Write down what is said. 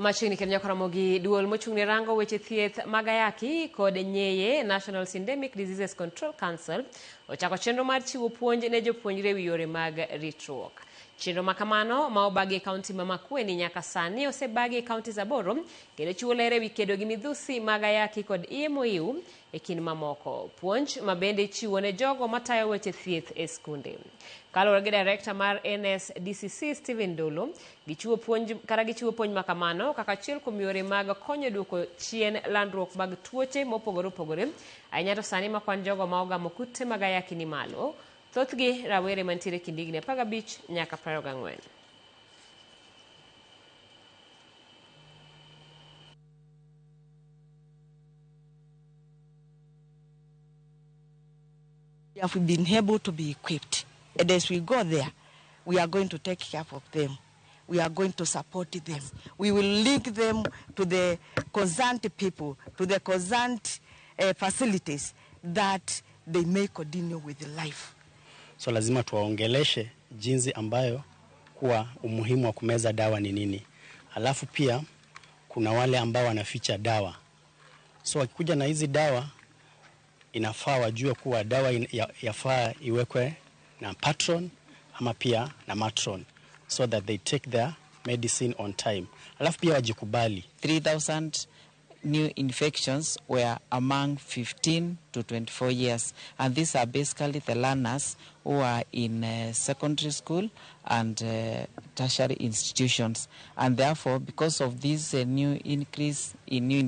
Machiegni kendo nyaka romo gi duol mochung' ne rango weche thieth mag ayaki kod nyeye National Syndemic Diseases Control Council ochako chenro mar chiwo puonj ne jopuonjre ewi yore mag ritruok. Chenro ma kamano ma obagi e kaunti ma Makueni nyaka sani osebagi e kauntis 8 kendo chiwo ler ewi kedo gi midhusi mag ayaki kod iye moiw e kind mamoko. Puonj ma bende ichiwo ne jogo matayo weche thieth e skunde. Kaluwore gi director mar NSDCC Stephen Ndolo, gichiwo puonj kata gichiwo puonj ma kamano kaka achiel kuom yore mag konyo duoko chien landruok mag tuoche mopogore opogore ahinya to sani ma kwan jogo ma ogamo kute mag ayaki ni malo, thothgi rawere mantiere kind higni 15 nyaka 24. We have been able to be equipped. And as we go there, we are going to take care of them. We are going to support them. We will link them to the concerned people, to the concerned facilities that they may continue with life. So lazima tuwaongeleshe jinsi ambayo kuwa umuhimu wa kumeza dawa ni nini. Alafu pia kuna wale ambao wanaficha dawa. So wakikuja na hizi dawa inafaa wajue kuwa dawa yafaa iwekwe na patron ama pia na matron so that they take their medicine on time. Alafu pia wajikubali. 3,000 new infections were among 15 to 24 years, and these are basically the learners who are in secondary school and tertiary institutions, and therefore because of this new increase in new